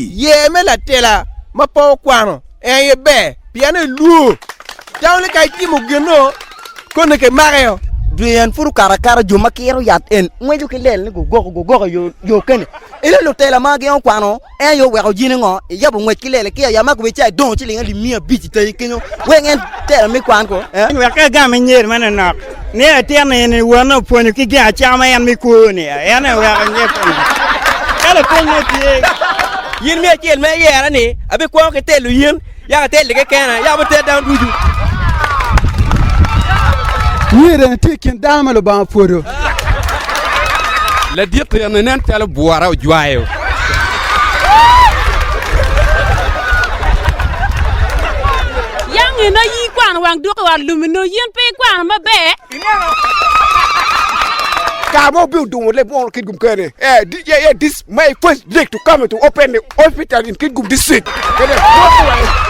Yer me latela ma pe okwano en aye ber pien elwor tamo ni ka itimo gin-nu koni kimake-o. Dwe en pud okato akata jo ma kiro yat en ngweco ki lel ni gugoko gugoko yo kene. Ento lutela ma gin okwano en aye oweko jine ngo iyabo ngwec ki lele ki aya ma kube ca idongo ciling alip 500 itayi kenyo wek en tela me kwan ko. Wek agam nyer manonok ni latin eni wonne opwonyo ki gin acama en me kwo ni en aye oweko nyeko ni ka lapeny mo tye. Yin me acel ma iyera ni abikwongo ki telo yin, yaka atelli kekena, yaka abitel dano ducu. Myero en tye i kin dano ma Lubanga opwodo. Ladit eni nen calo bwura ojwayo. Yang eno ayi ikwano wang duki ot lum eno yin pe ikwano maber. Kare mo obino dumo leb woko Kitgum kene. Eh, di- yeah, yeah, this my first leg to come to open the hospital in Kitgum district. Kene, walk away.